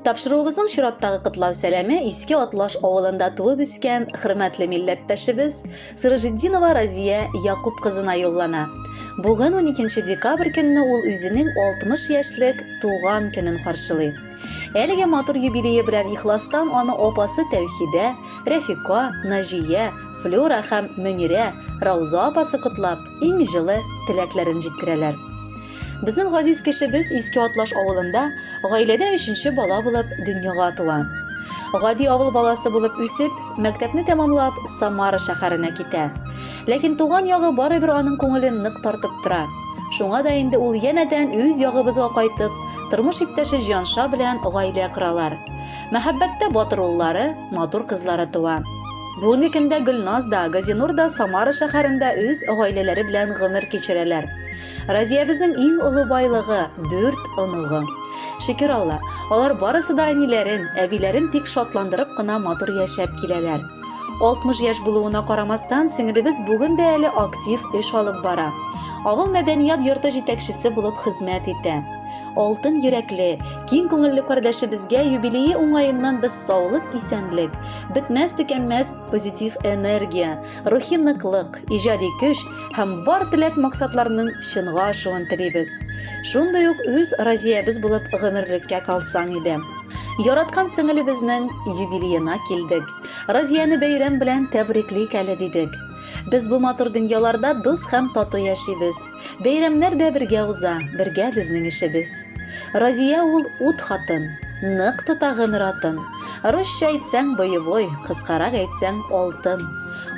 Тапшыруыбызның чираттагы котлау сәламе Иске Атлаш авылында туып үскән хөрмәтле милләттәшебез Сыражетдинова Разия Якуб кызына юллана. Бүген 12 декабрь көнне ул үзенең 60 яшьлек туган көнен каршылый. Әлеге матур юбилее белән ихластан аны апасы Тәүхидә, Рәфика, Наҗия, Флюра һәм Мөнирә, Рауза апасы котлап, иң җылы теләкләрен җиткерәләр. Безнең газиз кешебез Иске Атлаш авылында гаиләдә өченче бала булып дөньяга туа. Гади авыл баласы булып үсеп, мәктәпне тәмамлап, Самара шәһәренә китә. Ләкин туган ягы барыбер аның күңелен нык тартып тора. Шуңа да инде ул янәдән үз ягыбызга кайтып, тормыш иптәше Җанша белән гаилә коралар. Мәхәббәттә батыр уллары, матур кызлары туа. Бүгенге көндә Гөлназ да, Газинур да Самара шәһәрендә үз гаиләләре белән гомер кичерәләр. Разиябезнең иң олы байлыгы, дүрт оныгы. Шөкер Алла, алар барысы да әниләрен, әбиләрен тик шатландырып кына матур яшәп киләләр. 60 яшь булуына карамастан, сеңелебез бүген дә әле актив эш алып бара. Авыл мәдәният йорты җитәкчесе булып хезмәт итә. Алтын йөрәкле, киң күңелле кардәшебезгә юбилее уңаеннан без саулык-исәнлек, бетмәс-төкәнмәс позитив энергия, рухи ныклык, иҗади көч һәм бар теләк-максатларның чынга ашуын телибез. Шундый ук үз Разиябез булып гомерлеккә калсаң иде. Яраткан сеңелебезнең юбилеена килдек. Разияне бәйрәм белән тәбриклик әле, дидек. Без бу матур дөньяларда дус һәм тату яшибез. Бәйрәмнәр дә бергә уза, бергә безнең эшебез. Разия ул ут хатын, нык тота гомер атын. Русча әйтсәң, боевой, кыскарак әйтсәң, алтын.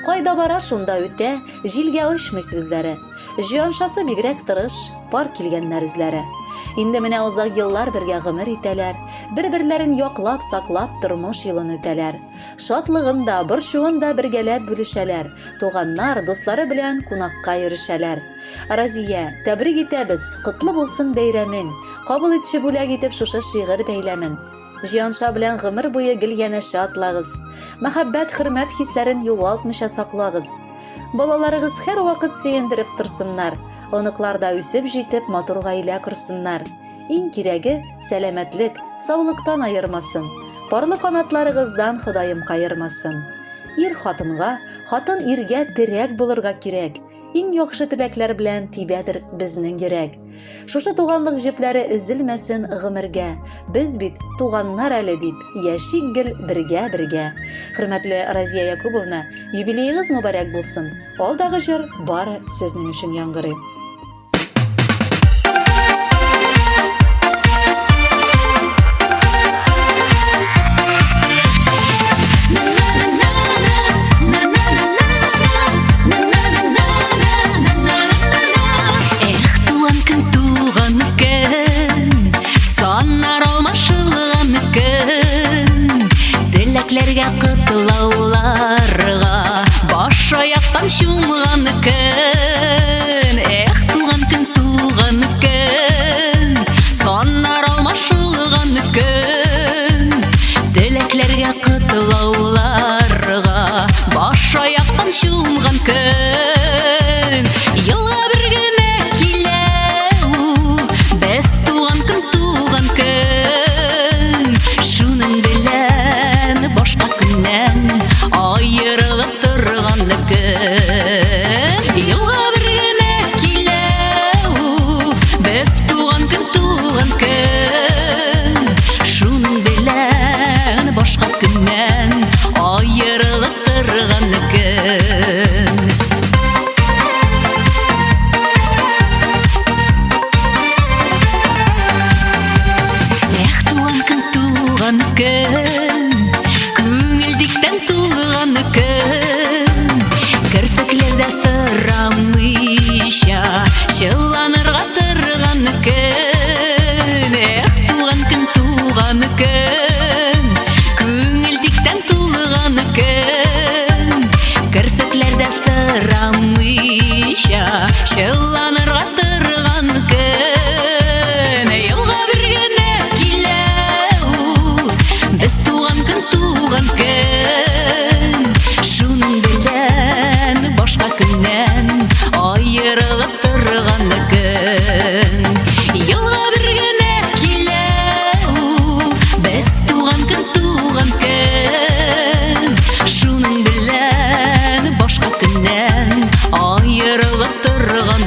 Кайда бара, шунда үтә, җилгә очмый сүзләре. Җианшасы бигрәк тырыш, пар килгәннәр үзләре. Инде менә озак еллар бергә гомер итәләр, бер-берләрен яклап, саклап тормыш юлын үтәләр. Шатлыгын да, борчуын да бергәләп бүлешәләр, туганнар, дуслары белән кунакка йөрешәләр. Разия, тәбрик итәбез, котлы булсын бәйрәмең, кабул итче бүләк итеп шушы шигырь бәйләмен. Җианша белән гомер буе гел янәшә атлагыз. Мәхәббәт, хөрмәт хисләрен югалтмыйча саклагыз. Балаларыгыз һәрвакыт сөендереп торсыннар, оныклар да үсеп җитеп, матур гаилә корсыннар. Иң кирәге, сәламәтлек, саулыктан аермасын. Парлы канатларыгыздан Ходаем каермасын. Ир хатынга, хатын иргә терәк булырга кирәк. Иң яхшы теләкләр белән тибәдер безнең йөрәк. Шушы туганлык җепләре өзелмәсен гомергә. Без бит туганнар әле дип, яшик гел бергә-бергә. Хөрмәтле Разия Якубовна, юбилеегыз мөбарәк булсын. Алдагы җыр бары сезнең өчен яңгырый. Эх, туган көн, туган көн, саннар алмашылган көн. Теләкләргә котлауларга баш аяктан чумган көн. Эх,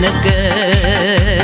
көн.